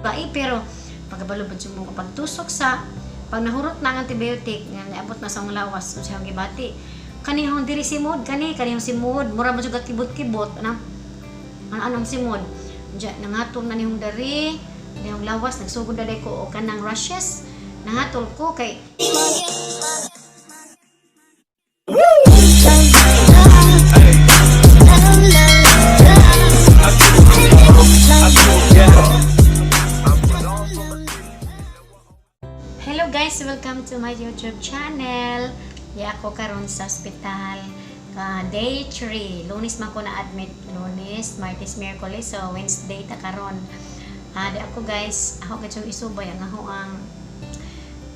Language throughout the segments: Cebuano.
Bae, pero pagkabalo ba mo kapag tusok sa pag nahurot na ang antibiotic nga niabot na sa akong lawas, unsa akong gibati kanihong diri simod kani kanihong simod, mura man jud kibot-kibot ana ano anong simod diya, nangatol na nihong dari nihong lawas, nagsugod na ko og kanang rashes, nangatol ko kay. Hello guys, welcome to my YouTube channel. Ya ako karon sa ospital. Ka day 3. Lunes man ko na-admit. Lunes, Martes, Miyerkules. So Wednesday ta karon. Di ako guys, ako kadyong isubay ang ako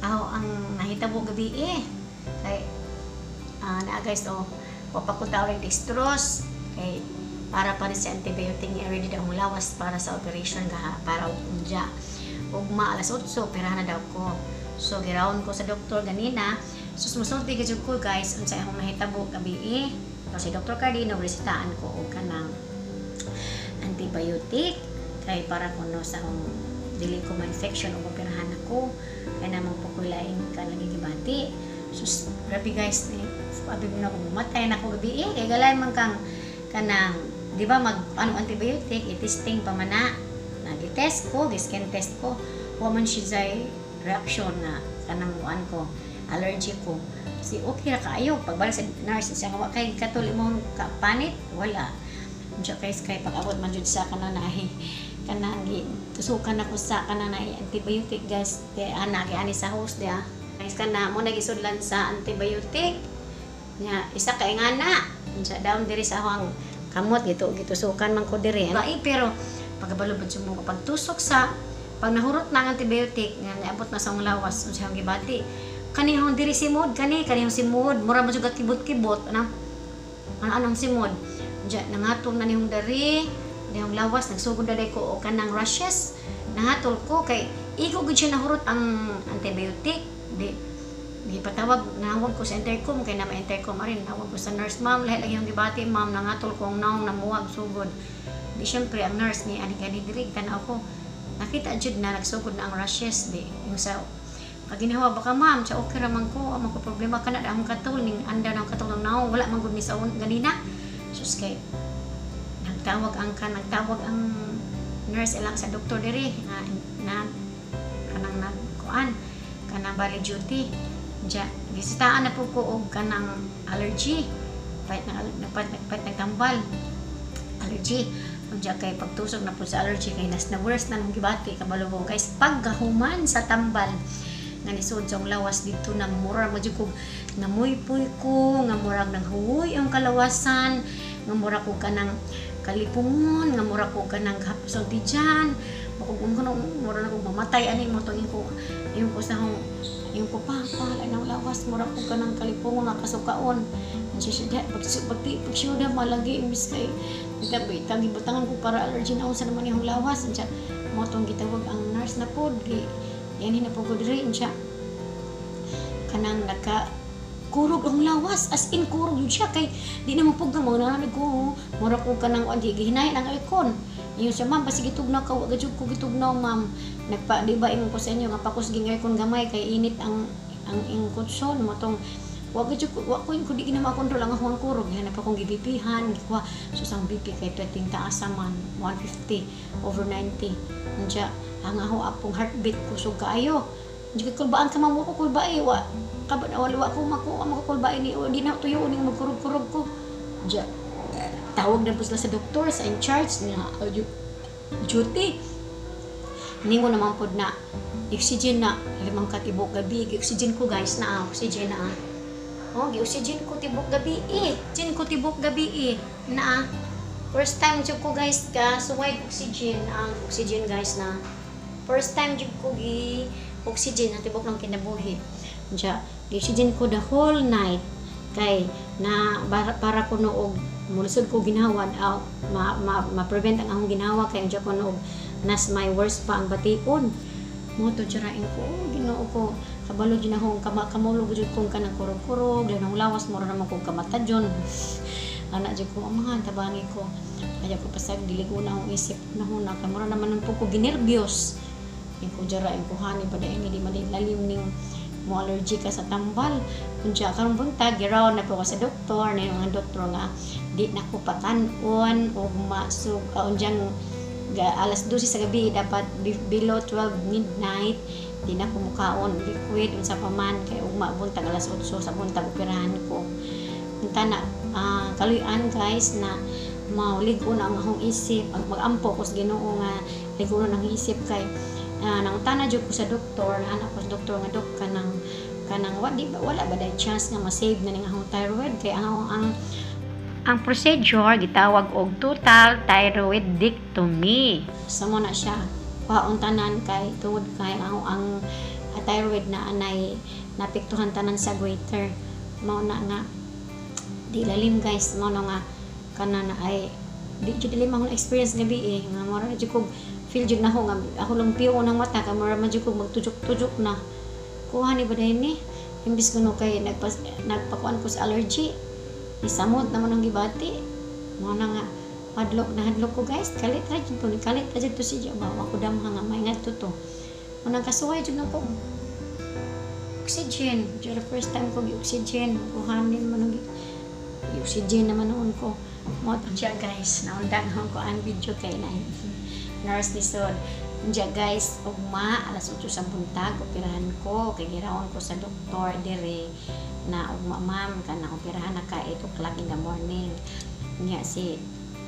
ang nahitabo gabi eh. Kay na guys, oh, wa pa ko tawag dextrose kay para pa rin sa antibiotic niya, ready daw ang lawas para sa operation ka para unja ugma alas 8 pera na daw ko. So giround ko sa doktor ganina. So musulti gyud ko guys unsa akong nahitabo gabi eh. So, si Dr. Cardino, resitaan ko og kanang antibiotic kay para kuno sa akong dili ko ma-infection o operahan ako kay namang po ko laing ka nagigibati. Sus, grabe guys eh, abi mo na kung mamatay na ako gabi eh, kay galay man kang kanang di ba mag ano antibiotic i-testing pa man na, nag-test ko, skin test ko, wa man siya zay reaction nga kanang kuan ko, allergy ko. Si okay ra kaayo. Pagbalik sa nurse siya nga, "Wa kay katuli mo ka panit?" Wala. Unsa kay kay pag-abot man jud sa kanang nahi kanang gi tusukan ako sa kanang nahi antibiotic guys, di ana gi ani sa host di ah. Guys, kana mo nagisudlan sa antibiotic nya isa ka ingana. Unsa down diri sa akong kamot gito gitusukan man ko diri. Bae, pero pagkabalo ba mo kapag tusok sa pag nahurot na ang antibiotic nga niabot na sa akong lawas, unsa akong gibati kanihong diri simod kani kanihong simod, mura man jud kibot-kibot ana ano anong simod diya, nangatol na nihong dari nihong lawas, nagsugod na ko og kanang rashes, nangatol ko kay igo gud siya nahurot ang antibiotic. Di gipatawag, nawag ko sa intercom kay na ma-intercom arin, nawag ko sa nurse, "Ma'am, lahi lagi yung gibati, ma'am, nangatol ko ang naong, namuwag sugod." Di syempre ang nurse ni ani gani diri, tanaw ko, nakita jud na nagsugod na ang rashes. Di yung sa kaginhawa baka, "Ma'am," sa okay ra man ko, amo ko problema kana akong katol ning anda ng katol ng naong, wala man gud ni sa ganina. Sus, kay nagtawag ang nurse ilang sa doktor diri nga na kanang nagkuan kanang bali duty diya, bisitahan na po ko og kanang allergy, pait na nagpait nagpait nagtambal allergy. Unya kay pagtusok na po sa allergy kay nas na worse na nung gibati, kabalo ko guys, pagkahuman sa tambal nga nisod sa akong lawas dito na mura mo jud kog namuypoy ko nga murag nanghuoy ang kalawasan, nga mura ko kanang kalipungon, nga mura ko kanang hapson tiyan bakog kuno mura na ko mamatay ani mo tong ko yung ko sa akong yung ko pa pa nang lawas, mura ko kanang kalipungon nga kasukaon. Siya siya pag pag pag syuda malagi imbis kay itabi tagi butangan ko para allergy na sa naman yung lawas. Siya mo tong gitawag ang nurse na pod, gi yan na po ko diri siya kanang nagka kurog ang lawas, as in kurog yun siya kay di na mo mo na ko mura ko kanang di gihinay ang aircon. Ingon siya, "Ma'am, basi gitugnaw ka." Wa gajud ko gitugnaw, ma'am. Nagpa di ba ingon ko sa inyo nga pakusging aircon gamay kay init ang ing kutson mo tong wa gajud ko, wa ko ko di gina makontrol ang akong kurog. Gihanap akong gibipihan, gikuha. So ang BP kay perting taas man, 150 over 90. Unya ang ako apong heartbeat kusog kaayo. Di ko kulbaan ka, ma'am, wa ko kulbae, wa kaba na wala ko mako makakulbae ni di na tuyo ning magkurog-kurog ko. Diya tawag na po sila sa doktor sa in charge nga duty. Ningo naman pod na oxygen na limang katibok gabi. Oxygen ko guys na oxygen na. Oh, gi-oxygen ko tibok gabi eh. Oxygen ko tibok gabi eh. Na first time jud ko guys ka suway oxygen, ang oxygen guys na. First time jud ko gi oxygen na tibok ng kinabuhi. Diya, gi-oxygen ko the whole night kay na para ko og mulisod ko ginhawa, ma, ma, ma-prevent ang akong ginhawa kay unsa ko og nas my worst pa ang bation mo to jurain ko. Oh, Ginoo ko, kabalo jud akong kama kamulog jud kong kanang kurog-kurog lang lawas, mura naman kong kamatadyon ana jud ko. Amahan, tabangi ko. Kaya ko pasag dili ko na akong isip na huna kay mura naman po ko ginerbyos. Ko jara yung kuhani pa dahil di malilalim ning mo allergy ka sa tambal. Unya karon buntag, giraw na po ko sa doktor na yung mga doktor nga di na ko pakanon og masug unjang alas 12 sa gabi, dapat below 12 midnight di na ko mukaon liquid unsa pa man, kay ugma buntag alas 8 sa buntag operahan ko. Unta na kaluy-an, guys, na maulig-on ang akong isip ang magampo ko sa Ginoo nga lig-on ang isip kay nangutana jud ko sa doktor, naana ko sa doktor nga, "Dok, kanang wa di ba, wala ba day chance nga ma-save na ning akong thyroid?" Kay ang procedure gitawag og total thyroidectomy. So mo na siya kuhaon tanan kay tungod kay ang thyroid na anay napiktuhan tanan sa goiter. Mao na nga di lalim, guys. Mao na nga kana na ay di jud lalim akong experience gabi eh, nga mura na jud kog feel jud nako nga ako lang piyo ng mata kay mura man jud kog magtujok-tujok na. Kuha ni ba dahil ni imbis kuno kay nagpakuan ko sa allergy, isamot naman ang gibati. Mao na nga hadlok na hadlok ko, guys. Kalit ra jud to ni, kalit ra jud to siya ba. Wa ko damha nga may ngadto to. Mo nang kasuway jud nako oxygen. Jud first time ko gi-oxygen, kuhanin man ang oxygen naman noon ko. Mo siya, guys, naundang ko ang video kay na nurse ni Sol. Diya, guys, ugma alas 8 sa buntag operahan ko kay girawon ko sa doktor dire na, "Ugma, ma'am, kana operahan na ka 8 o'clock in the morning." Nya si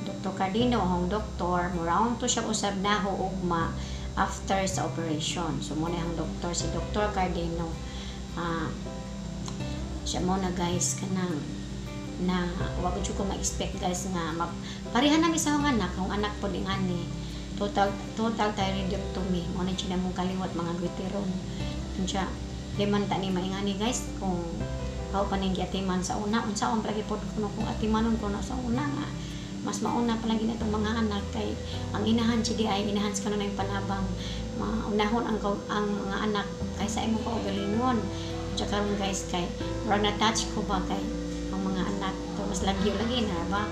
Dr. Cardino, akong doktor, mo-round to siya usab naho ugma after sa operation. So mo na ang doktor, si Dr. Cardino. Siya mo na, guys, kanang na wa ko ma-expect, guys, nga pareha na mi sa akong anak. Akong anak pod ingani total thyroidectomy. Mo na siya mong kaliwat mga goiteron. Unya di man ta ni maingani, guys, kung ako kaning giatiman sa una, unsaon palagi pod kuno kung atimanon ko na sa una nga mas mauna palagi na itong mga anak, kay ang inahan si di ay inahan sa kanunay panabang maunahon ang mga anak kaysa imong kaugalingon. Tsaka karon, guys, kay murag na touch ko ba kay ang mga anak to mas lagyo lagi na ba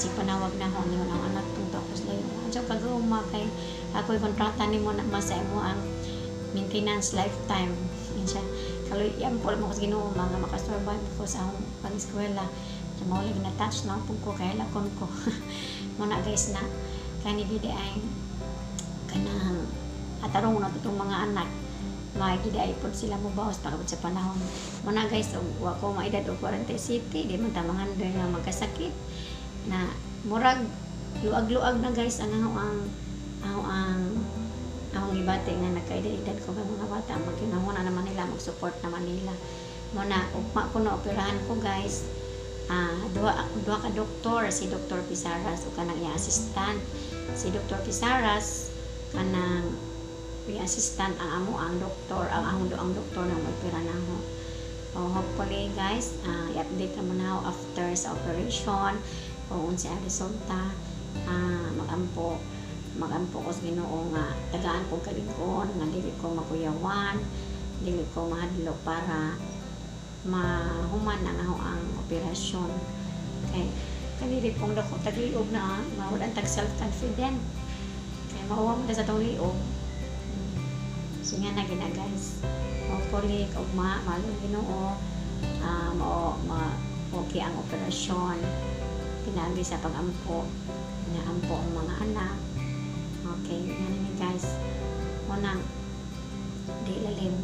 si panawag na ho ningon ang anak tong tapos layo unsa kaguma kay ako'y kontrata nimo na mas sa imo ang maintenance lifetime. Yun siya, kaloy po mo ko sa Ginoo mga makasurvive ko sa akong pag-eskwela. Sa mao lagi na touch na pud ko kay lakon ko mo na, guys, na kani gid ay kanang atarong na itong mga anak maigi ay pod sila mo bawas pagabot sa panahon mo na, guys. Og wa ko maedad og 47, di man ta mangandoy nga magkasakit na murag luag-luag na, guys. Ang ako ang akong gibati nga nagkaedad-edad ko kay mga bata magkinahuna naman nila, mag-support naman nila. Mo na ugma ko na operahan ko, guys. Duha duha ka doktor, si Dr. Pisaras ug kanang iya assistant. Si Dr. Pisaras, kanang iya assistant ang amo ang doktor, ang ahong ang doktor na mo-opera na ako. So, hopefully, guys, i-update naman ako after sa operation kung unsa ang resulta. Magampo ko sa Ginoo nga tagaan ko kalig-on nga dili ko makuyawan, dili ko mahadlok para mahuman ang ako ang operasyon, kay kanili pong dako tagliog na mawalan tag self confident kay mauwa mo na sa tong liog. So nga na gina, guys, hopefully ugma mahal Ginoo, mao ma okay ang operasyon pinaagi sa pagampo nga ampo ang mga anak. Okay, nga ni, guys, unang di lalim.